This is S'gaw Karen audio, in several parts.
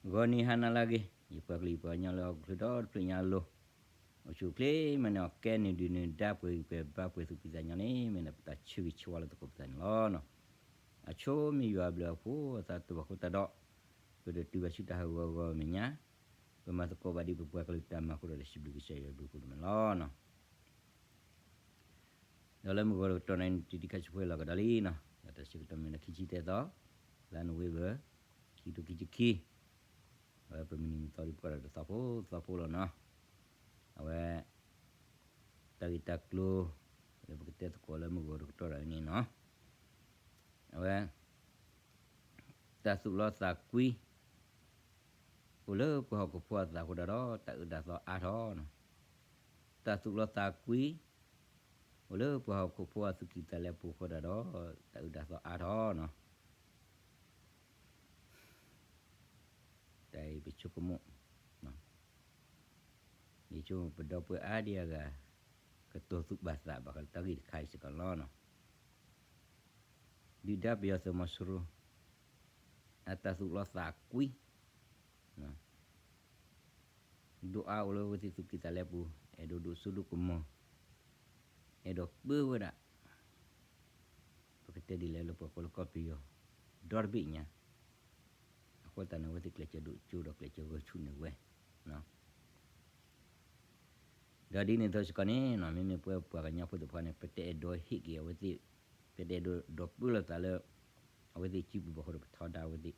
ဂီၤနံၤဟါနၤလၢအဂ့ၤ, ယပှၤကလုာ်ယပှၤကညီလၢဟီၣ်ခိၣ်ချၢဒီတဖျၢၣ်ညါအလိၤ, အိၣ်ဆူၣ်အိၣ်ချ့မ့ၢ်န့ၣ် အီၣ်ကဲနုာ်ဒုးနုာ်ဒါပှဲၤဂံၢ်ပှဲၤဘါပှဲၤသူၣ်ကံၢ်သးညီန့ၣ် မ့ၢ်န့ၣ်ပတၢ်ဆၢဂ့ၤဆၢဝါလၢသကိးပသးန့ၣ်လီၤ. အဆိမ့ၢ်ယွၤအဘျုးအဖှိၣ်အသးတဘၣ်ဃိသတးဒီး, ပတတုၤဘၣ်ဆူတၢ်ဟးဂီၤဂီၤမဲာ်ညါ, ပမၤသကိးဘၣ်ဒ်ပပှၤကလုာ်တၢ်မၤအဃိဒီး တၢ်စံးဘျုးကစၢ်ယွၤအဘျုးအဖှိၣ်န့ၣ်မ့ၢ်လီၤ. ဒီးလၢမုၢ်ဂီၤတကတီၢ်န့ၣ် တံၤတံၤခါဆူၣ်ဖဲလီၤကဒီးလံနီၤ, ဒီးတၢ်ဆၢကတီၢ်မ့ၢ်လၢခံဆံသၢသီ, လါနိၣ်ဝ့ဘၢၣ်, ခံကထိခံဆံခံ, အဝဲပမုၢ်နံၤမုၢ်သီဒ်ပှၤဒီးတသီဖိသီဖိလီၤနီၤ, အဝဲ တၢ်ဂ့ၢ်တၢ်ကျိၤ လၢပကတဲသကိးလၢမုၢ်ဂီၤတကတီၢ်ဒၣ်ဝဲန့ၣ်နီၤ, အဝဲ တၢ်သူၣ်လီသးကွံ အိၣ်လၢပှၤဟီၣ်ခိၣ်ဖိအသးအဃိဒၣ်ဒီး တၢ်အၢတၢ်သီအါထီၣ်နီၤ, တၢ်သူၣ်လီသးကွံ အိၣ်လၢပှၤဟီၣ်ခိၣ်ဖိအသူၣ်ကံၢ်သးလဲပူၤအဃိဒၣ်ဒီး တၢ်အၢတၢ်သီအါထီၣ်နီၤ. တၢ်အံၤပဆိကမိၣ်, ယဆိကမိၣ်ပဒီပုၢ်ဝဲၢ်အါဒံအါဂၤ ကတိၤသူၣ်ဘၣ်သးဘၣ်ဃးလၢတၢ်ဂ့ၢ်တခါအံၤစ့ၢ်ကီးလီၤနီၤ. ဒုၣ်ဒါပယီၤသုးမီၤစိရိၤ အတၢ်သူၣ်လီသးကွံ ဒိၣ်အါအိၣ်လၢအဝဲသ့ၣ်သူၣ်ကံၢ်သးလဲပူၤ, အဲၣ်ဒိးဒိၣ်စိဒိၣ်ကမီၤ, အဲၣ်ဒိးပၢဝဲဒၣ် ပကတဲဒ်လဲၣ်လၢပှၤကိးလၢကီၢ်ပယီၤ ဒီတဘ့ၣ်ညါ, အဃိသတးန့ၣ် အဝဲသ့ၣ်ကျဲးစၢးဒိၣ်စိဒီးကျဲးစၢးဂဲၤဆူၣ်န့ၢ်ဝဲ ဒီးဒ်န့ၣ်အသိးစ့ၢ်ကီးန့ၣ်နီၤ, မ့မ့ၢ်ပဝဲပှၤကညီဖိသ့ၣ်တဖၣ်န့ၣ် ပတအဲၣ်ဒိးဟ့ၣ်က့ၤအဝဲသ့ၣ်, ပတအဲၣ်ဒိးဒိးပၢလိာ်သးလၢ အဝဲသ့ၣ်စုပူၤဘၣ်အဃိဒီး ပထီဒါအဝဲသ့ၣ် ဒီး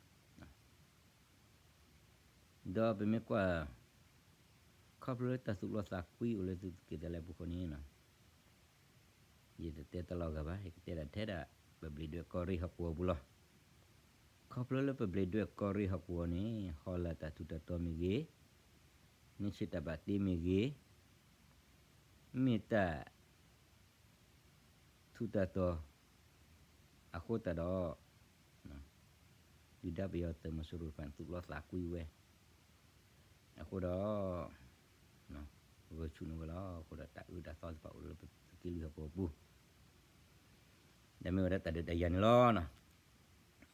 ပမ့ၢ်ကွၢ် ခီဖျိလၢတၢ်သူၣ်လီသးကွံအိၣ်လၢသုးက့သးလဲပူၤအဃိန့ၣ်, ယတတဲတၢ်လီၤဂာ်ဘၣ်, ယကတဲဒၣ်ထဲဒၣ် ပဘျံးဒွဲၣ်ကီၢ်ရ့ၣ်ဟီၣ်ကဝီၤပူၤလီၤ. ခီဖျိလၢပဘျံးဒွဲၣ်ကီၢ်ရ့ၣ်ဟီၣ်ကဝီၤန့ၣ် ဟီလာ်တၢ်ထူးတၢ်တီၤမ့ၢ်ဂ့ၤ, န့ၢ်ဆံးတၢ်ဘၣ်တ့မ့ၢ်ဂ့ၤ, မ့ၢ်တၢ် ထူးတၢ်တီၤအဃိသတးဒီး, ဒုၣ်ဒါပယီၤသုးမီၤစိရိၤတဖၣ်န့ၣ် သူၣ်လီသးကွံဝဲအဃိဒီး, ဂဲၤဆူၣ်န့ၢ်ဝဲလီၤ. အဃိဒီးတၢ်အၢတၢ်သီသ့ၣ်တဖၣ်အိၣ်လၢပသုးက့လွံၢ်ဟီၣ်ကဝီၤပူၤ, ဒီးမ့ၢ်ဝဲဒၣ်တၢ်ဒုးတၢ်ယၤန့ၣ်လီၤ.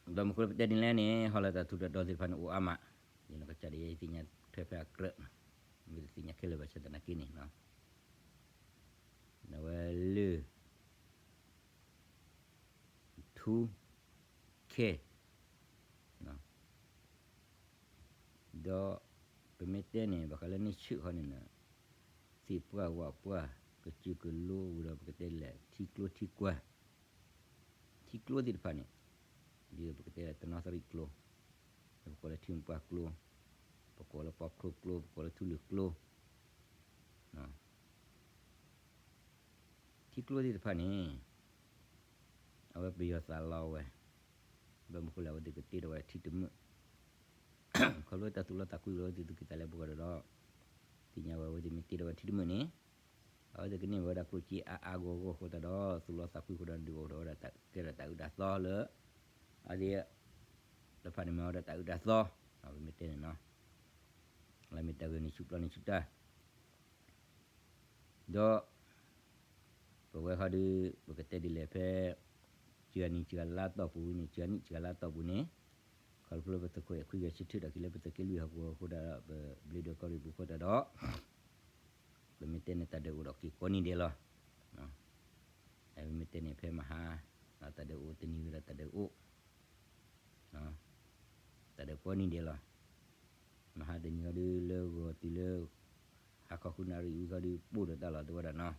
ဒီးမ့ၢ်ဃိလၢပတဲဒ်လဲၣ်န့ၣ် ဟီလာ်တၢ်ထူးတၢ်တီၤသ့ၣ်တဖၣ်န့ၣ်အိၣ်အါမး, ယနီၢ်ကစၢ်ဒၣ်ယဲယသ့ၣ်ညါထွဲဖဲအကြၢး, မ့ၢ်တသ့ၣ်ညါခဲလၢာ်ဘၣ်ဆၣ်သနာ်က့န့ၣ်, အဝဲလၢ ထူ ခဲ ဒီးပမ့ၢ်တဲန့ၣ် ဘၣ်ဃးလၢန့ၢ်ဆံးဃီန့ၣ်, သ့ၣ်ပှၢ်ဝၣ်ပှၢ် ကစၢၢ်ကလိဝံၤဒီး ပကတဲလဲၣ် ထံကျိထံကွၢ်, ထံကျိသ့ၣ်တဖၣ်န့ၣ်, ဒ်ပကတဲလၢတနီသရံၣ်ကျိ, ပကိးလၢထံမုၢ်ပှၢ်ကျိ, ပကိးလၢပီချိကျိ, ပကိးလၢထူလုၢ်ကျိ ထံကျိသ့ၣ်တဖၣ်န့ၣ်, အဝဲပယီၤသးလီဝဲ, ဘၣ်မနုၤဃိလဲၣ် အဝဲသ့ၣ်ကတ့ထီၣ်ဝဲထံတမုာ်, ခီဖျိတၢ်သူၣ်လီသးကွံလၢအဝဲသ့ၣ်သူၣ်ကံၢ်သးလဲပူၤဃီဒီး, သ့ၣ်ညါဝဲအဝဲသ့ၣ်မ့ၢ်တ့ထီၣ်ဝဲထံတမုာ်န့ၣ်, အဝဲသ့ၣ်ကန့ၢ်ဝဲဒၣ်ကျိၣ်စ့အါအါဂီၢ်ဂီၢ်အဃိသတးဒီး သူၣ်လီသးကွံအဃိဒီး ဒုးအိၣ်ထီၣ်ဝဲဒၣ်တၢ်ကဲထီၣ်တၢ်အၢတၢ်သီလၢ အဝဲသ့ၣ်တဖၣ်န့ၣ်မ့ၢ်ဝဲဒၣ်တၢ်အၢတၢ်သီ, ပမ့ၢ်တဲန့ၣ်နီၤ, လၢမ့ၢ်တၢ်ဂ့ၢ်န့ၣ်ဆူၣ်ပျီန့ၣ်ဆူၣ်တၢ် ဒီး ပဝဲဃီဒီး ပကတဲဒ်လဲၣ်ဖဲ စှၤနံၣ်စှၤလါတီၢ်ပူၤန့ၣ် စှၤနံၣ်စှၤလါတီၢ်ပူၤန့ၣ်, ခီဖျိလၢပသုးခိၣ်အဲၣ်ခွံဂဲၤဆၢထၢၣ်ဒီးက့ၤလၢပသုးက့လွံၢ်ဟီၣ်ကဝီၤအဃိဒီး ပဘျ့ဒွဲၣ်ကီၢ်ရ့ၣ်ပူၤအဃိသတးဒီး ပမ့ၢ်တဲန့ၣ်တၢ်ဒုးအိၣ်ဒီးက့ၤကိးနံၤဒဲးလီၤ. ပမ့ၢ်တဲန့ၣ်ဖဲမဟါ, တၢ်ဒုးအိၣ်တနံၤဝံၤဒီးတၢ်ဒုးအိၣ် တၢ်ဒုးကိးနံၤဒဲးလီၤ. မဟါတနံၤဃီဒီးလၢဂီၤတုၤလၢ ဟါခီဃုနၣ်ရံၣ်ဝံၤဃီဒီးပိၢ်ဒီးတၢ်လီၤတဲဝဲဒၣ်နီၤ.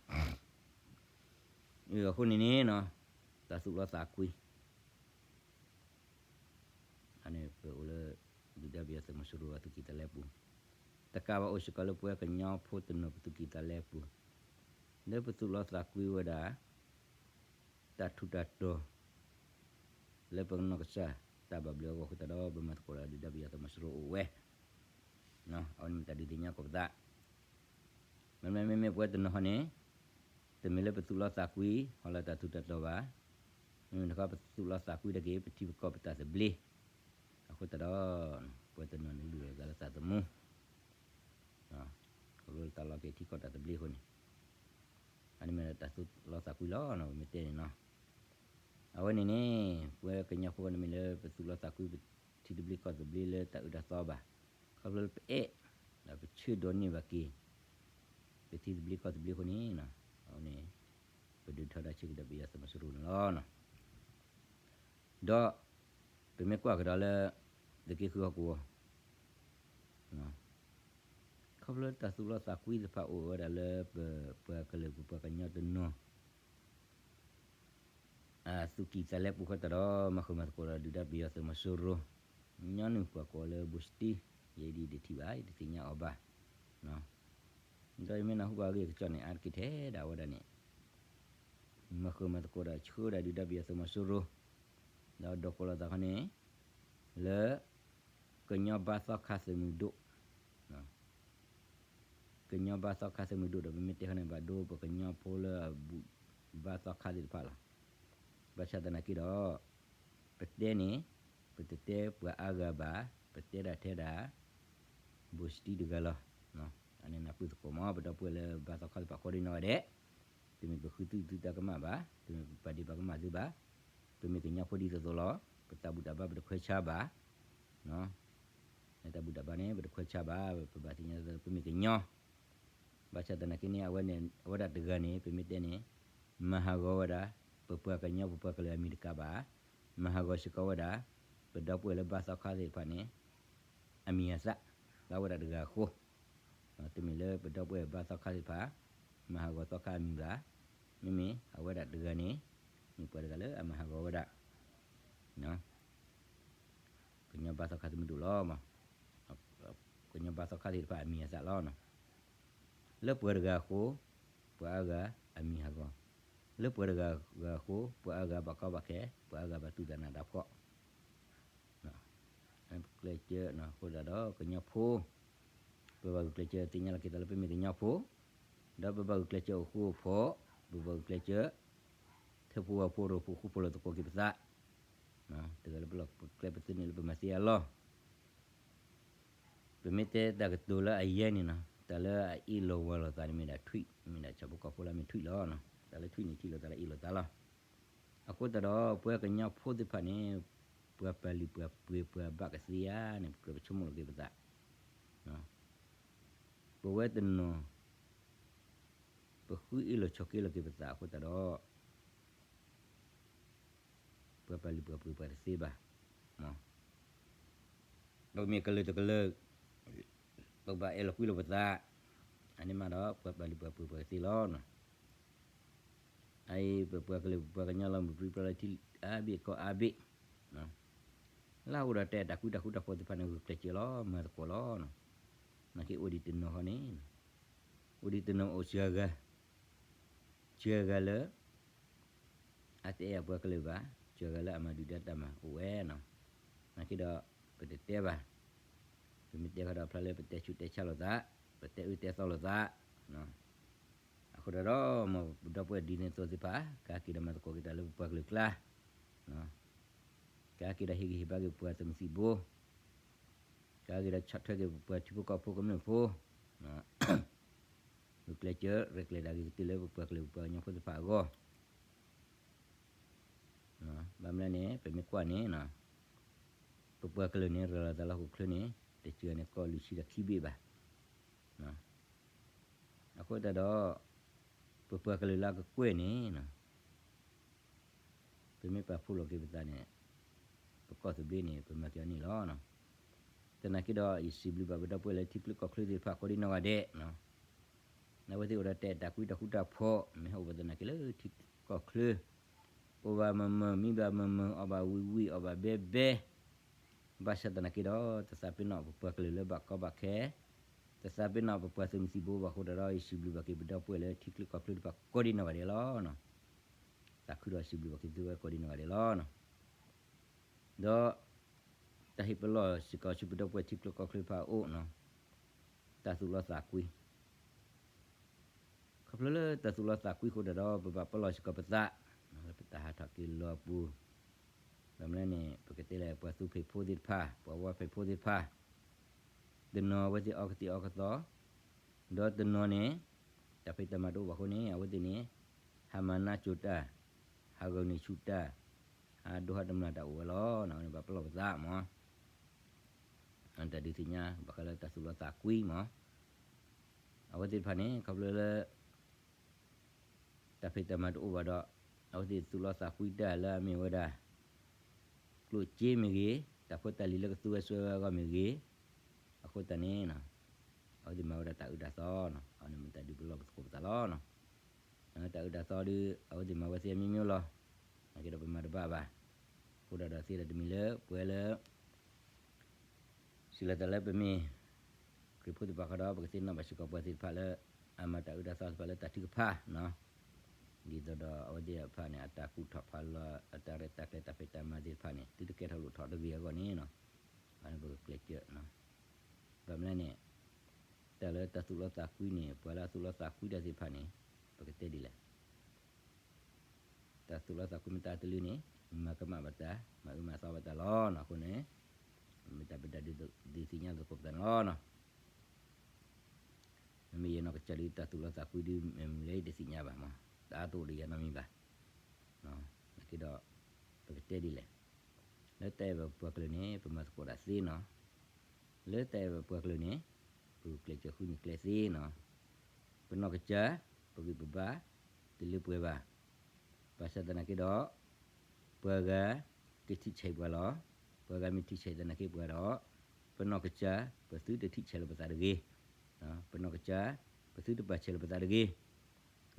အဃိန့ၣ်န့ၣ်နီၤ, တၢ်သူၣ်လီသးကွံ အန့ၣ်ပအိၣ်လၢ ဒုၣ်ဒါပယီၤသုးမီၤစိရိၤအသူၣ်ကံၢ်သးလဲပူၤ, တကးဘၣ်အိၣ်စ့ၢ်ကီးလၢပဝဲကညီဖိတနီၤပသူၣ်ကံၢ်သးလဲပူၤ, လၢပသူၣ်လီသးကွံဝဲဒၣ် တၢ်ထူးတၢ်တီၤ လၢပနီၢ်ကစၢ်တၢ်ဘၣ်ဘျုးအဂီၢ်အဃိသတးဒီး ပမၤသကိးဒီးဒုၣ်ဒါပယီၤသုးမီၤစိရိၤအိၣ်ဝဲ, အဝဲန့ၣ်မ့ၢ်တၢ်ဒုးသ့ၣ်ညါကိးပသး မ့မ့ၢ်မ့မ့ၢ်ပဝဲတနီၤဟီန့ၣ်, တမ့ၢ်လၢပသူၣ်လီသးကွံ ဟီလၢတၢ်ထူးတၢ်တီၤဘၣ်, မ့မ့ၢ်တခီပသူၣ်လီသးကွံတၢ်က့ၤ ပထံပကီၢ်ပတၢ်သဘျ့, အဃိသတးဒီး ပဝဲတနီၤန့ၣ်လုၢ်လီၤသးလၢသးသမူ, ခီဖျိလၢတၢ်လီၤက့ၤထံကီၢ်တၢ်သဘျ့အဃိန့ၣ်, အန့ၣ်မ့ၢ်တၢ်သူၣ်လီသးကွံလီၤ ပမ့ၢ်တဲန့ၣ်နီၤ. အဝဲန့ၣ်န့ၣ် ပဝဲကညီဖိန့ၣ်မ့ၢ်လၢပသူၣ်လီသးကွံ ပထံသဘျ့ကီၢ်သဘျ့လၢတၢ်အၢတၢ်သီဘၣ် ခီဖျိလၢပအဲၣ် ဒီးပဆၢဒီးန့ၢ်ဘၣ်က့ၤ ပထံသဘျ့ကီၢ်သဘျ့အဃိန့ၣ်, အန့ၣ် ပဒုးထီဒါဆၢက့ၤဒီးပယီၤသုးမီၤစိရိၤန့ၣ်လီၤ. ဒီး ပမ့ၢ်ကွၢ်ကဒီးလၢ သုးက့ဃုဟီၣ်ကဝီၤ ခီဖျိတၢ်သူၣ်လီသးကွံသ့ၣ်တဖၣ်အိၣ်ဝဲဒၣ်လၢပ ပှၤကလုာ်ပပှၤကညီတနီၤ အသူၣ်ကံၢ်သးလဲပူၤဃီတၢ်ဒီး မၤဃုာ်မၤသကိးဒီးဒုၣ်ဒါပယီၤသုးမီၤစိရိၤ, ညီနုၢ်ပှၤကိးလၢဘိၣ်စတံ, ယဲဒ်ယတထံၣ်ဘၣ် ယတသ့ၣ်ညါအီၤဘၣ်, ဒီးယမ့ၢ်နၢ်ဟူဘၣ်အဂ့ၢ်အကစီၣ်န့ၣ် အါတက့ၢ်ထဲဒၣ်ဝဲဒၣ်န့ၣ် မၤဃုာ်မၤသကိးဒီးဆှၢဝဲဒၣ်ဒုၣ်ဒါပယီၤသုးမီၤစိရိၤ, ဒီးဒိးကိးလိာ်သးခီန့ၣ် လၢ ကညီဘါသီခါသုးမုၢ်ဒိၣ် ကညီဘါသီခါသုးမုၢ်ဒိၣ်ဒီး ပမ့ၢ်တဲခီန့ၣ် ဘၣ်ဒိပကညီဖိလၢအဘူၣ်ဘါသီခါသ့ၣ်တဖၣ်လီၤ. ဘၣ်ဆၣ်သနာ်က့ဒီး ပတဲန့ၣ် ပတတဲပှၤအါဂၤဘၣ်, ပတဲဒၣ်ထဲဒၣ် ဘိၣ်စတံတဂၤလီၤ. အန့ၣ်နၢ်ပၢၢ်သကိးမး ပဒီပုၢ်ဝဲၢ်လၢဘါသီခါသ့ၣ်တဖၣ်ကိးဒံနီၢ်ဂၤဒဲး, တမ့ၢ်ပဃုသုးသုတၢ်ကမၣ်ဘၣ်, တမ့ၢ်ပပာ်ဒ့ၣ်ပာ်ကမၣ်သုဘၣ်, ပမ့ၢ်ကညီဖိဒ်သိးသိးလီၤ. ပတၢ်ဘူၣ်တၢ်ဘါပတခွဲးဆါဘၣ် တၢ်ဘူၣ်တၢ်ဘါန့ၣ် ပတခွဲးဆါဘၣ်, ပဘၣ်သ့ၣ်ညါပမ့ၢ်ကညီ, ဘၣ်ဆၣ်သနာ်က့န့ၣ် အဝဲန့ၣ် အဝဲဒၣ်တဂၤန့ၣ် ပမ့ၢ်တဲန့ၣ် မၤဟးဂီၤဝဲဒၣ် ပပှၤကညီပပှၤကလုာ်အမံၤတကးဘၣ်, မၤဟးဂီၤစ့ၢ်ကီးဝဲဒၣ် ပဒီပုၢ်ဝဲၢ်လၢဘါသီခါသ့ၣ်တဖၣ်န့ၣ် အမံၤအသၣ် လၢအဝဲဒၣ်တဂၤအဃိ, တမ့ၢ်လၢပဒီပုၢ်ဝဲၢ်ဘါသီခါသ့ၣ်တဖၣ် မၤဟးဂီၤသီခါအမံၤဘၣ်, မ့မ့ၢ်အဝဲဒၣ်တဂၤန့ၣ် မ့ၢ်ပှၤတဂၤလၢအမၤဟးဂီၤဝဲဒၣ် ကညီဘါသီခါသုးမုၢ်ဒိၣ်လီၤ. ကညီဘါသီခါသ့ၣ်တဖၣ်အမံၤအသၣ်လီၤ. လၢပှၤတဂၤအဃိ ပှၤအါဂၤအမံၤဟးဂီၤ, လၢပှၤတဂၤဂၤအဃိ ပှၤအါဂၤဘၣ်ကီဘၣ်ခဲ, ပှၤအါဂၤဘၣ်တူၢ်တၢ်နးတၢ်ဖှီၣ် ကျဲးစၢးအဃိသတးဒီး ကညီဖိ ပဘၣ်ဂုာ်ကျဲးစၢးသ့ၣ်ညါလီၤက့ၤသးလၢပမ့ၢ်ကညီဖိ, ဒီးပဘၣ်ဂုာ်ကျဲးစၢးအိၣ်ဃူအိၣ်ဖိး, ပဘၣ်ဂုာ်ကျဲးစၢး ထၢဖှိၣ်ဝၣ်ဖှိၣ်ရိၣ်ဖှိၣ်ဃူဖှိၣ်လီၤသကိးက့ၤပသး, တဂၤလၢပလီၢ်ပကျဲပသ့န့ၣ်လၢပမၤသ့အလီၢ် ပမ့ၢ်တဲတၢ်ကတိၤလၢအယဲၢ်န့ၣ်နီၤ တၢ်လၢအအ့ၣ်လိာ်ဝီလိာ်သးန့ၣ်မ့ၢ်ဒၣ်ထွံၣ်, မ့ၢ်ဒၣ်ဆၣ်ဖိကီၢ်ဖိလၢအမ့ၢ်ထွံၣ်လီၤ. တၢ်လၢထွံၣ်န့ၣ်ထံၣ်လိာ်သးလၢအ့ၣ်လိာ်သးလီၤ. အဃိသတးဒီး ပှၤကညီဖိသ့ၣ်တဖၣ်န့ၣ် ပှၤပာ်လုၢ်ပှၤပှ့ၤပှၤဘၣ်ကသ့ဧါန့ၣ် ပကြၢးပဆိကမိၣ်လီၤက့ၤပသး, ပဝဲတနီၤ ပဃုအ့ၣ်လိာ်ဆိးက့လိာ်က့ၤပသးအဃိသတးဒီး ပှၤပာ်လုၢ်ပှၤပှ့ၤပှၤတသ့ဘၣ်. ပမ့ၢ်ကလုာ်တကလုာ် ပဘၣ်အဲၣ်လိာ်ကွံလိာ်ပသး, အန့ၣ်မးဒီး ပှၤပာ်လုၢ်ပှၤပှ့ၤပှၤတသ့လီၤ. အအံၤ ပပှၤကလုာ်ပပှၤကညီလီၤမုၢ်ပြံပြါလၢထံအါဘ့ၣ်ကီၢ်အါဘ့ၣ်, လၢအအိၣ်ဒီးတဲတၢ်ကွံတၢ်ဃူတၢ်ဖိးသ့ၣ်တဖၣ်န့ၣ် ဂုာ်ကျဲးစၢးလီၤ မၤသကိးလီၤ. နာ်က့အိၣ်ဒံးတနီၤဃီန့ၣ် အိၣ်ဒံးတနီၤအိၣ်စှၤဂၤ စှၤဂၤလၢ အတအဲၣ်အပှၤကလုာ်ဘၣ်, စှၤဂၤလၢအမၤဒုၣ်ဒါတၢ်မၤအိၣ်ဝဲနီၤ. နာ်က့ဒီး ပတတဲဘၣ်, ပမ့ၢ်တဲဃီဒီးဖျါလၢပတဲဆူးတဲဆါလိာ်သး, ပတဲအၢတဲသီလိာ်သး, အဃိဒီး မ်ပဒီပုၢ်ဝဲၢ်ဒ်န့ၣ်အသိးသ့ၣ်တဖၣ် ကဟဲက့ၤဒီးမၤသကိးက့ၤတၢ်လၢပပှၤကလုာ်ကျါ, ကဟဲက့ၤဒီးဟ့ၣ်ဂံၢ်ဟ့ၣ်ဘါက့ၤပပှၤသုးမုၢ်သံၣ်ဘိ ကဟဲက့ၤဒီးဆီၣ်ထွဲက့ၤပပှၤထံဖိကီၢ်ဖိကမျၢၢ်ဖိ, ဂုာ်ကျဲးစၢးရဲၣ်ကျဲၤဒၣ်က့ၤကတၢၢ်လၢပပှၤကလုာ်ပပှၤကညီဖိသ့ၣ်တဖၣ်အဂီၢ်, ဘၣ်မနုၤန့ၣ် ပမ့ၢ်ကွၢ်န့ၣ် ပပှၤကလုာ်န့ၣ် ရၤလီၤသးလၢဟီၣ်ခိၣ်ချၢန့ၣ် တစှၤန့ၣ်ကီၢ်လွံၢ်ဆံဒီးခံဘ့ၣ်ဘၣ်. အဃိသတးဒီး ပပှၤကလုာ်လၢအကကွဲၢ်န့ၣ် ပမ့ၢ်ပာ်ဖှိၣ်လီၤက့ၤပသးန့ၣ် ပကီၢ်သဘျ့န့ၣ် ပမၤက့ၤအီၤန့ၣ်လီၤ. သနာ်က့ဒီး ယစံးဘျုးဘၣ်ပဒီပုၢ်ဝဲၢ်လၢထံချၢကီၢ်ချၢသ့ၣ်တဖၣ်ကိးဒံနီၢ်ဂၤဒဲး, အဝဲသ့ၣ်အိၣ်ဒီးတဲတၢ်ကွံတၢ်ဃူတၢ်ဖိး မ့ၢ်ဟဲအိၣ်ပသနာ်က့လၢထံကီၢ်ချၢ အိၣ်ဘၣ်မုာ်မုာ် မံဘၣ်မုာ်မုာ် အီၣ်ဘၣ်ဝံၤဝံၤ အီၣ်ဘၣ်ဘဲဘဲ, ဘၣ်ဆၣ်သနာ်က့ဒီး တသးပ့ၤနီၣ်ပပှၤကလုာ်လၢဘၣ်ကီဘၣ်ခဲ, တသးပ့ၤနီၣ်ပပှၤသုးမုၢ်သံၣ်ဘိဘၣ်အဃိဒီး ယစံးဘျုးဘၣ်က့ၤပဒီပုၢ်ဝဲၢ်လၢထံချၢကီၢ်ချၢတဖၣ်ကိးဒံနီၢ်ဂၤဒဲးလီၤ. သးခုဒီးစံးဘျုးဘၣ်က့ၤသုဝဲကိးဒံနီၢ်ဂၤဒဲးလီၤ. ဒီး တၢ်ဟ့ၣ်ပလီၢ်စ့ၢ်ကီးဆူပဒီပုၢ်ဝဲၢ်ထံချၢကီၢ်ချၢတဖၣ်အအိၣ် တၢ်သူၣ်လီသးကွံ ခီဖျိလၢတၢ်သူၣ်လီသးကွံအဃိဒီး ပဘၣ်ပလီၢ်စ့ၢ်ကီးပသး လၢပတၢ်ဟးထီၣ်က့ၤလီၤအပူၤ, ဘၣ်မနုၤန့ၣ် ပကတဲလၢပှၤသူဖံးဖိသ့ၣ်တဖၣ် ပှၤဝါဖံးဖိသ့ၣ်တဖၣ် တနီၤအဝဲသ့ၣ်အီကသံၣ်အီကသီ, ဒီးတနီၤန့ၣ် တၢ်ဖံးတၢ်မၤတအိၣ်ဘၣ်အဃိန့ၣ် အဝဲသ့ၣ်န့ၣ် ဟးမၤနါစိၤတၢ်, ဟးဂီၤန့ၢ်ဆူၣ်တၢ်, ဟးဒိဟးတမျၢ်တၢ်အိၣ်ဝဲလီၤ. န့ၣ်ဘၣ်ပလီၢ်ပသးမး တၢ်ဒုးသ့ၣ်ညါ ဘၣ်ဃးလၢတၢ်သူၣ်လီသးကွံမး, အဝဲသ့ၣ်တဖၣ်န့ၣ် ခီဖျိလၢ တၢ်ဖံးတၢ်မၤတအိၣ်ဘၣ်ဒီး အဝဲသ့ၣ်သူၣ်လီသးကွံတၢ်လၢအမ့ၢ်ဝဲဒၣ် ကျိၣ်စ့မ့ၢ်ဂ့ၤ, တၢ်ဖိတၢ်လံၤလၢကသူဝဲစွဲဝဲအဂီၢ်မ့ၢ်ဂ့ၤ, အဃိသတးန့ၣ် အဝဲသ့ၣ်မၤဝဲဒၣ်တၢ်အုၣ်တၢ်သီနီၤ, အဝဲန့ၣ်မ့ၢ်တၢ်ဒုးပလီၢ်ပသကိးပသးလီၤနီၤ. တၢ်အုၣ်တၢ်သီဒီး အဝဲသ့ၣ်မၤဝဲသ့အမျိုးမျိုးလီၤ, နာ်က့ဒီးပမၤတဘၣ်ဘၣ်. အဃိဒၣ်ဒီးသ့ဒီးတမံၤလၢပှၤလၢ စံးလီၤသးလၢပမ့ၢ် ခရံာ်ဖိသ့ၣ်တဖၣ်ဃီဒီး ပကသ့ၣ်နီၣ်ဘၣ်စ့ၢ်ကီးပှၤသ့ၣ်တဖၣ်လၢ အမၤတၢ်အုၣ်တၢ်သီသ့ၣ်တဖၣ်လၢတၢ်ထုကဖၣ်နီၤ, ဒ်သိးဒီးအဝဲသ့ၣ်တဖၣ်န့ၣ် အတၢ်ကူၣ်ထီၣ်ဖးလီၤ အတၢ်ရဲၣ်တၢ်ကျဲၤတၢ်ဖံးတၢ်မၤသ့ၣ်တဖၣ်န့ၣ် သုတကဲထီၣ်လိၣ်ထီၣ်တဂ့ၤအဂီၢ်န့ၣ်နီၤ, အန့ၣ်ပကကျဲးစၢး ဘၣ်မနုၤလဲၣ်န့ၣ် တၢ်လၢတၢ်သူၣ်လီသးကွံန့ၣ် ပှၤလၢအသူၣ်လီသးကွံတၢ်သ့ၣ်တဖၣ်န့ၣ် ပကတဲဒ်လဲၣ်. တၢ်သူၣ်လီသးကွံမတၤတလုန့ၣ် မၤကမၣ်ဘၣ်တၢ် မၤအၢမၤသီဘၣ်တၢ်လီၤနီၤ. အဃိန့ၣ် မ့ၢ်တၢ်ပဒုးသ့ၣ်ညါသကိးပသးန့ၣ်လီၤနီၤ. မ့မ့ၢ်ယဲနီၢ်ကစၢ်ဒုး တၢ်သူၣ်လီသးကွံဒုး မ့ၢ်မနုၤလဲၣ်ယတသ့ၣ်ညါဘၣ်မး, တၢ်အါတအိၣ်ဒီးယၤနီတမံၤဘၣ်. နာ်က့ဒီး ပကတဲဒ်လဲၣ်. လၢတၢ်အဲၣ်ဘၣ်ပှၤကလုာ်န့ၣ် ပမၤသကိးဒၣ်သ့နီၤ. လၢတၢ်အဲၣ်ဘၣ်ပှၤကလုာ်န့ၣ် ပကကျဲးစၢးဃုန့ၢ်ကျဲသ့နီၤ. ပနီၢ်ကစၢ် ပဂံၢ်ပဘါ တလၢပှဲၤဘၣ်. ဘၣ်ဆၣ်သနာ်က့ဒီး ပှၤဂၤကထံၣ်ဆံးပှၤလီၤ. ပှၤဂၤမ့ၢ်ထံၣ်ဆံးသနာ်က့ပှၤဒီး ပနီၢ်ကစၢ် ပသုတထံၣ်ဆံးလီၤပသးတဂ့ၤ. ပနီၢ်ကစၢ် ပသုတပာ်ဆံးလီၤပသးတဂ့ၤ.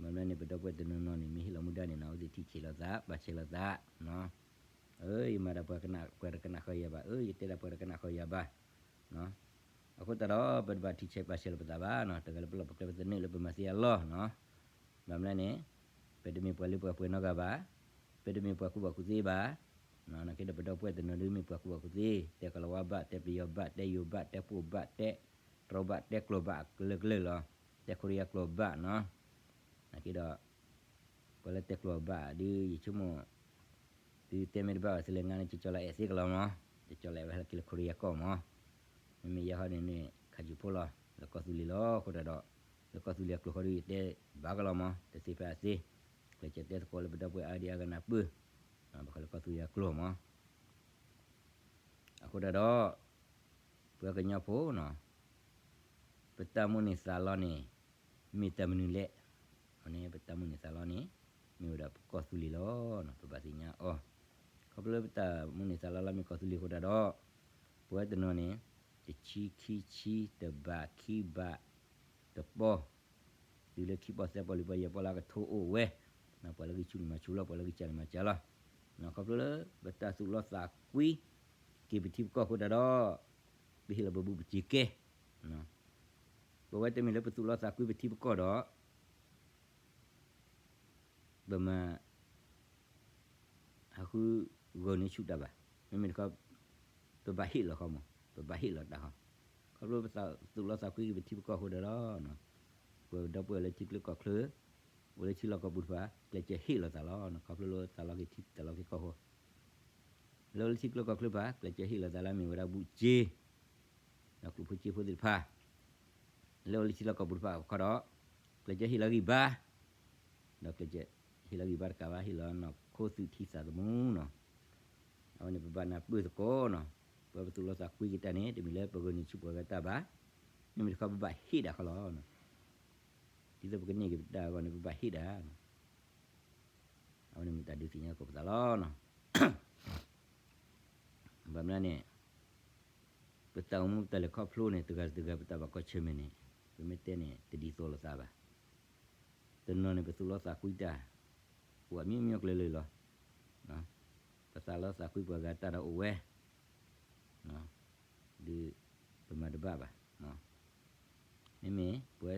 မ့ၢ်မနုၤန့ၣ် ပဒီပုၢ်ဝဲၢ်တနီၤနီၤန့ၣ် မ့ၢ်ဟ့ၣ်လီၤမူဒါန့ၣ်နီၤ အဝဲသ့ၣ်ထံၣ်ဆံးလီၤသး ပာ်ဆံးလီၤသး. အၢ ယမၤဒၣ်ပှၤကနၣ် ပှၤတကနၣ်ဃီယၤဘၣ်, အၢ ယတဲဒၣ်ပှၤတကနၣ်ဃီယၤဘၣ်. အဃိသတးဒီး ပတဘၣ်ထံၣ်ဆံးပာ်ဆံးလီၤပသးဘၣ်နီၤ, တဂၤလၢပလီၢ်ပကျဲ ပသနၢၣ်လၢပမၤသ့အလီၢ်နီၤ. ဘၣ်မနုၤလဲၣ်န့ၣ် ပတမ့ၢ်ပှၤလၢပှဲၤပှဲၤနီတဂၤဘၣ်, ပတမ့ၢ်ပှၤကူၣ်ဘၣ်ကူၣ်သ့ဘၣ်. နာ်က့ဒီးပဒီပုၢ်ဝဲၢ်တနီၤဒုးမ့ၢ်ပှၤကူၣ်ဘၣ်ကူၣ်သ့, တဲကလီၤဝါဘၣ်, တဲပယီၤဘၣ်, တဲယိၤဘၣ်, တဲပိၢ်ဘၣ်, တဲတြီဘၣ်, တဲကျိာ်ဘၣ်အကလုာ်ကလုာ်လီၤ, တဲခိရံယါကျိာ်ဘၣ်နီၤ. နာ်က့ဒီး ပှၤလၢတဲကျိာ်ဘၣ်ဒုး ယဆိကမိၣ် သုတဲမ့ၢ်တဘၣ်ဘၣ် သုလဲၤငါန့ၣ် ကကၠီလီၤအဲၣ်သ့ကလီၤမး, ကကၠီလီၤအဲၣ်ဝဲဟဲလီၤက့ၤလၢခိရံယါကီၢ်မး. မ့မ့ၢ်ယဲဟီန့ၣ်န့ၣ် ခးယုၢ်ဖိလီၤ လၢကီၢ်သူလ့ၤလီၤ. အဃိသတးဒီး လၢကီၢ်သူလ့ၤအကျိာ်ဃီဒုး ယတဲဘၣ်ကလီၤမး, တသ့ဖဲအသ့, ကျဲးစၢးတဲသကိးလၢပဒီပုၢ်ဝဲၢ်အါဒံအါဂၤနၢ်ပၢၢ်, ဘၣ်ဃးလၢကီၢ်သူလ့ၤအကျိာ်မး. အဃိသတးဒီး ပှၤကညီဖိနီၤ ပတၢ်မိၣ်န့ၢ်သးလီန့ၣ် မ့ၢ်တၢ်မနုၤလဲၣ်. အန့ၣ် ပတၢ်မိၣ်န့ၢ်သးလီန့ၣ် မ့ၢ်ဝဲဒၣ်ပကီၢ်သူလ့ၤလီၤ. ပဘၣ်သ့ၣ်ညါအီၤ, ခီဖျိလၢပတၢ်မိၣ်န့ၢ်သးလီလၢမ့ၢ်ကီၢ်သူလ့ၤအဃိသတးဒီး ပဝဲတနီၤန့ၣ် တဆံခံဆံ တဘးခံဘး တပီၢ် တုၤလၢခံပီၢ်သၢပီၢ်လွံၢ်ပီၢ်ယဲၢ်ပီၢ်လၢအကထိအိၣ်ဝဲ, ပှၤလၢဂံၢ်ဆူၣ်န့ၣ်မၤဆူၣ်လီၤ, ပှၤလၢဂံၢ်စၢ်န့ၣ်မၤစၢ်လီၤ. ခီဖျိလၢပတၢ်သူၣ်လီသးကွံ က့ၤပထံပကီၢ်အဃိသတးဒီး ပဟ့ၣ်လီၤပဘူးပစ့ကဲ, ပဝဲတမ့ၢ်လၢပသူၣ်လီသးကွံပထံပကီၢ်ဒီး ပမၤ ဟးဃုဂီၤန့ၢ်ဆူၣ်တၢ်ဘၣ်. မ့မ့ၢ်တခီ ပဘၣ်ဟ့ၣ်လီၤဃီမး, ပဘၣ်ဟ့ၣ်လီၤတၢ်ဃီ. ခီဖျိပသူၣ်လီသးကွံက့ၤပထံပကီၢ်အဃိသတးဒီး ပဒီပုၢ်ဝဲၢ်လၢထံချၢကီၢ်ချၢ အိၣ်လၢထံလီၢ်ကီၢ်ပူၤတဖၣ် ကျဲးစၢးဟ့ၣ်လီၤသးလီၤ. ခီဖျိလၢသးလီက့ၤထံသးလီက့ၤကီၢ်အဃိ လၢအိၣ်လၢထံချၢကီၢ်ချၢတဖၣ် ကျဲးစၢးဟ့ၣ်လီၤသးလၢအမ့ၢ်ဝဲဒၣ်ဘူးစ့ ဒီးကျိၣ်ဖိစ့ဖိသ့ၣ်တဖၣ် လၢအိၣ်လၢထံလီၢ်ကီၢ်ပူၤတဖၣ်အခီဒီး ကျဲးစၢးဟ့ၣ်လီၤဂံၢ်ဘါ, ဒီးကျဲးစၢးဟ့ၣ်လီၤဂံၢ်ဘါတကးဘၣ် ဟ့ၣ်လီၤနီၢ်ခိသူၣ်ထံသးသမူနီၤ. အဝဲန့ၣ်ပဘၣ်နၢ်ပၢၢ်သကိးနီၤ, ပဝဲပသူၣ်လီသးကွံက့ၤတၢ်န့ၣ် တမ့ၢ်လၢပဂီၤန့ၢ်ဆူၣ်ပှၤဂၤတၢ်ဘၣ်, မ့မ့ၢ်တခီပဘၣ်ဟ့ၣ်ဒၣ်ဃီလီၤ. ဒ်သိးပကန့ၢ်က့ၤပတၢ်အဂီၢ်န့ၣ် ပဘၣ်ဟ့ၣ်ဒၣ် အဝဲန့ၣ်မ့ၢ်တၢ်ဒုးသ့ၣ်ညါသကိးပသးလီၤ. ဘၣ်မနုၤန့ၣ် ပတၢ်အိၣ်မူပတၢ်လဲၤခီဖျိန့ၣ် တဂၤတဂၤပတၢ်ဘၣ်ကီဆၢၣ်မဲာ်န့ၣ် ပမ့ၢ်တဲန့ၣ် တဒ်သိးလိာ်သးဘၣ်. တနီၤန့ၣ် ပသူၣ်လီသးကွံတၢ် အိၣ်အမျိုးမျိုးကျဲလၢာ်လီၤ. ပသးလီသးကွံပှၤဂၤတၢ်ဒီးအိၣ်ဝဲ ဒုး ပမၤတဘၣ်ဘၣ်. မ့မ့ၢ်ပဝဲ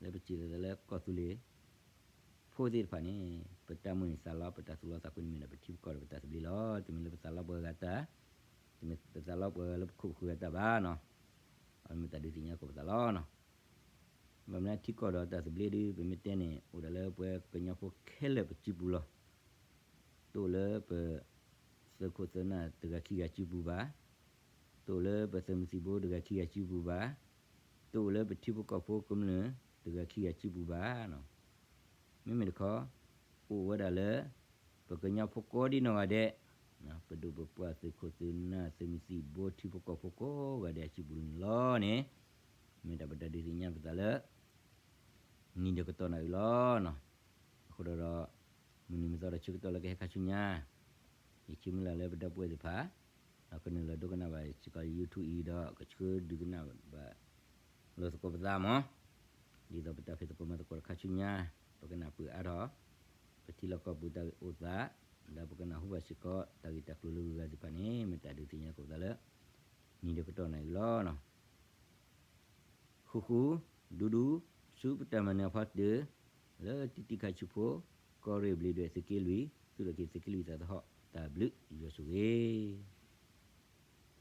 လၢပစံးလီၤသးလၢကီၢ်သူလ့ၤဖိသ့ၣ်တဖၣ်န့ၣ် ပတၢ်မိၣ်န့ၢ်သးလီ ပတၢ်သူၣ်လီသးကွံန့ၣ်မ့ၢ်ဒၣ်ပထံပကီၢ်ဒီးပတၢ်သဘျ့လီၤ. တမ့ၢ်လၢပသးလီပှၤဂၤတၢ်, တမ့ၢ်ပသးလီပှၤဂၤလၢပခိၣ်ပဃၢၤတၢ်ဘၣ်နီၤ. အဝဲမ့ၢ်တၢ်ဒုးသ့ၣ်ညါသကိးပသးလီၤ. ဘၣ်မနုၤထံကီၢ်ဒီးတၢ်သဘျ့ဒုး ပမ့ၢ်တဲန့ၣ် အိၣ်ဒၣ်လၢပှၤကညီဖိခဲလၢာ်ပစုပူၤလီၤ. တအိၣ်လၢပသုးခိၣ်သုးနၢ်တဂၤခံဂၤစုပူၤဘၣ်, တအိၣ်လၢပသုးမုၢ်သံၣ်ဘိတဂၤခံဂၤစုပူၤဘၣ်, တအိၣ်လၢပထံဖိကီၢ်ဖိကမျၢၢ်တဂၤခံဂၤစုပူၤဘၣ်. မ့မ့ၢ်တခီ အိၣ်ဝဲဒၣ်လၢ ပကညီဖိကိးဒံနီၢ်ဂၤဒဲး ပဒိၣ်ပပှၢ်သုးခိၣ်သုးနၢ်သုးမုၢ်သံၣ်ဘိထံဖိကီၢ်ဖိကိးဂၤဒဲးအစုပူၤန့ၣ်လီၤန့ၣ်, မ့ၢ်တၢ်ပတၢ်ဒုးသ့ၣ်ညါပသးလၢ နံၤဒီးကတီၢ်နၣ်အုၣ်လီၤနီၤ. အဃိဒီး မုၢ်နံၤမုၢ်သီဒီးဆၢကတီၢ်လၢကဟဲခါဆူညါ, ယဆၢမုၢ်လၢ်လၢပဒီပုၢ်ဝဲၢ်သ့ၣ်တဖၣ် ဒီးကနုာ်လီၤဒိကနၣ်ဘၣ်စ့ၢ်ကီး YouTube အံၤဒီး ကဆၢဒုးကနၣ်ဘၣ် လီၤသကိးပသးမး, ဒ်သိးပတၢ်ဖံးသကိးမၤသကိးတခါဆူညါ, ပကနၢ်ပၢၢ်အါထီၣ် ပထံလီၢ်ကီၢ်ပူၤတၢ်အိၣ်သး, ဒီးပကနၢ်ဟူဘၣ်စ့ၢ်ကီး တၢ်ဂ့ၢ်တၢ်ကျိၤလၢဂုၤဂၤသ့ၣ်တဖၣ်န့ၣ် မ့ၢ်တၢ်ဒုးသ့ၣ်ညါသကိးပသးလၢ နံၤဒီးကတီၢ်နၣ်အုၣ်လီၤနီၤ. ဃူဃူ, ဒူဒူ, ဆူပတၢ်မၤနၢၤအဖီတၢၢ်, လၢတံတံခါဆူဖိ, ကီၢ်ရ့ၣ်ဘျ့းဒွဲၣ်သုးက့လွံၢ်, သူၣ်ထီၣ်က့ၤသုးက့လွံၢ်သးသဟီၣ်, တၢ်ဘျုးယွၤဆိၣ်ဂ့ၤ